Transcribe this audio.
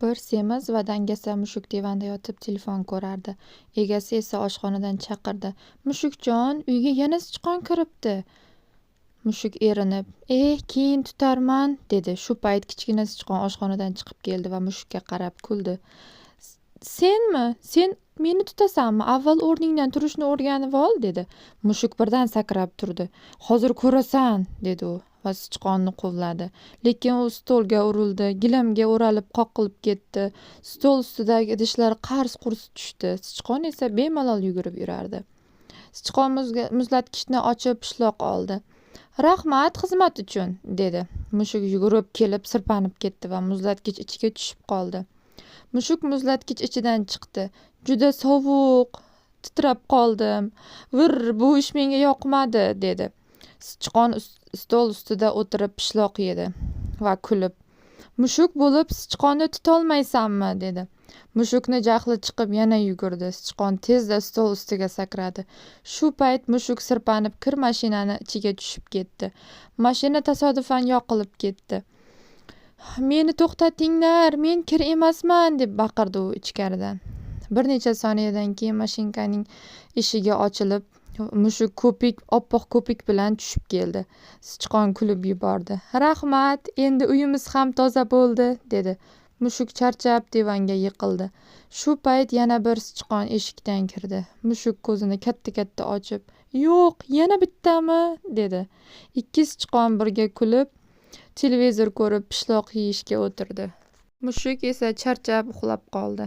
Bir semiz va dangasa mushuk divanda yotib telefon ko'rardi. Egasi esa oshxonadan chaqirdi: "Mushukjon, uyga yana sichqon kiribdi." Mushuk erinib: "Eh, keyin tutarman", dedi. Shu payt kichkina sichqon oshxonadan chiqib keldi va mushukka qarab kuldi. "Senmi? Sen meni tutasanmi? Avval o'rningdan turishni o'rganib ol", dedi. Mushuk birdan sakrab turdi. "Hozir ko'rasan", dedi u va sichqonni quvladi. Lekin u stolga urildi, gilamga o'ralib qoqilib ketdi. Stol ustidagi idishlar qars-qurs tushdi. Sichqon esa bemalol yugurib yurardi. Sichqon muzlatgichni ochib pishloq oldi. "Rahmat xizmat uchun", dedi. Mushuk yugurib kelib sirpanib ketdi va muzlatgich ichiga tushib qoldi. Mushuk muzlatgich ichidan chiqdi. "Juda sovuq, titrab qoldim. Virr, bu ish menga yoqmadi", dedi. Sichqon stol ustida o'tirib pishloq yedi va kulib: "Mushuk bo'lib sichqonni tutolmaysanmi?" dedi. Mushukni jahli chiqib yana yugurdi. Sichqon tezda stol ustiga sakradi. Shu payt mushuk sirpanib kir mashinani ichiga tushib ketdi. Mashina tasodifan yoqilib ketdi. "Meni to'xtatinglar, men kir emasman", deb baqirdi u ichkaridan. Bir necha soniyadan keyin mashinkaning eshigi ochilib, mushuk ko'pik, oppoq ko'pik bilan tushib keldi. Sichqon kulib yubordi. "Rahmat, endi uyimiz ham toza bo'ldi", dedi. Mushuk charchab divanga yiqildi. Shu payt yana bir sichqon eshikdan kirdi. Mushuk ko'zini katta-katta ochib: "Yo'q, yana bittami?" dedi. Ikki sichqon birga kulib, televizor ko'rib pishloq yeyishga o'tirdi. Mushuk esa charchab uxlab qoldi.